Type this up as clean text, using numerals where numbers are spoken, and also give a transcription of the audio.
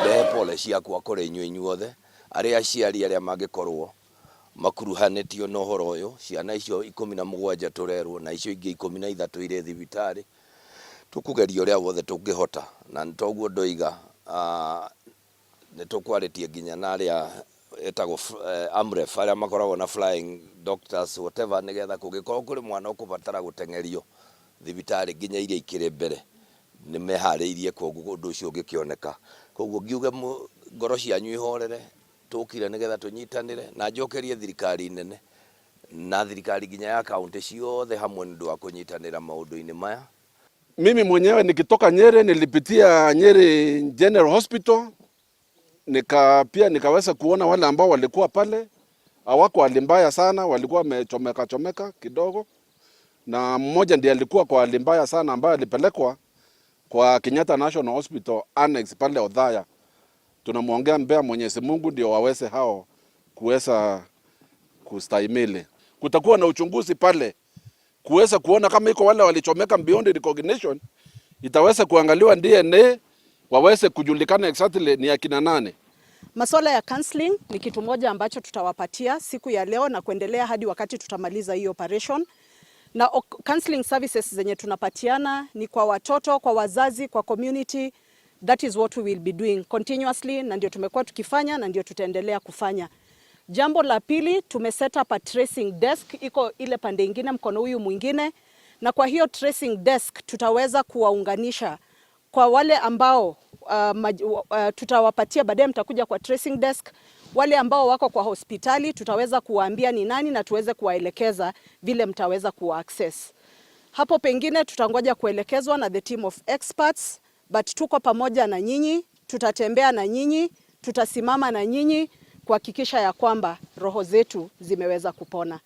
Ndehe pole ciakwa kũrĩ inyuĩ inyuothe arĩa aciari arĩa mangĩkorwo makuruhanĩtio na ũhoro ũyũ. Ciana icio 17 tũrerwo na icio ingĩ 13 irĩ thibitarĩ. Tũkũgeria ũrĩa wothe tũngĩhota na nĩ toguo ndoiga nĩ tũkwarĩtie nginya na arĩa ĩtagwo AMREF arĩa makoragwo na flying doctors whatever, nĩgetha kũngĩkorwo kũrĩ mwana ũkũbatara gũteng'erio thibitarĩ nginya iria ikĩrĩ mbere nĩ meharĩirie, koguo ũndũ ũcio ũngĩkĩoneka. Koguo ngiuge ngoro cianyu ihorere, tũkire nĩgetha tũnyitanĩre na njokerie thirikari nene na thirikari nginya ya kaunti ciothe hamwe nĩ ũndũ wa kũnyitanĩra maũndũ-inĩ maya. Mimi mwenyewe nikitoka Nyeri nilipitia Nyeri General Hospital, pia nikaweza kuona wale ambao walikuwa pale, hawako hali mbaya sana, walikuwa wamechomeka chomeka kidogo, na mmoja ndiye alikuwa kwa hali mbaya sana ambaye alipelekwa kwa Kenyatta National Hospital Annex pale Othaya. Tunamwombea Mwenyezi Mungu ndio waweze hao kuweza kustahimili. Kutakuwa na uchunguzi pale kuweza kuona kama iko wale walichomeka beyond recognition, itaweza kuangaliwa DNA waweze kujulikana exactly ni akina nane. Masuala ya counseling ni kitu moja ambacho tutawapatia siku ya leo na kuendelea hadi wakati tutamaliza hii operation. Na counseling services zenye tunapatiana ni kwa watoto, kwa wazazi, kwa community. That is what we will be doing continuously, na ndio tumekuwa tukifanya na ndio tutaendelea kufanya. Jambo la pili, tume set up a tracing desk, iko ile pande ingine, mkono huyu mwingine, na kwa hiyo tracing desk tutaweza kuwaunganisha kwa wale ambao tutawapatia baadaye, mtakuja kwa tracing desk. Wale ambao wako kwa hospitali tutaweza kuwaambia ni nani na tuweze kuwaelekeza vile mtaweza kuwa access. Hapo pengine tutangoja kuelekezwa na the team of experts, but tuko pamoja na nyinyi, tutatembea na nyinyi, tutasimama na nyinyi kuhakikisha ya kwamba roho zetu zimeweza kupona.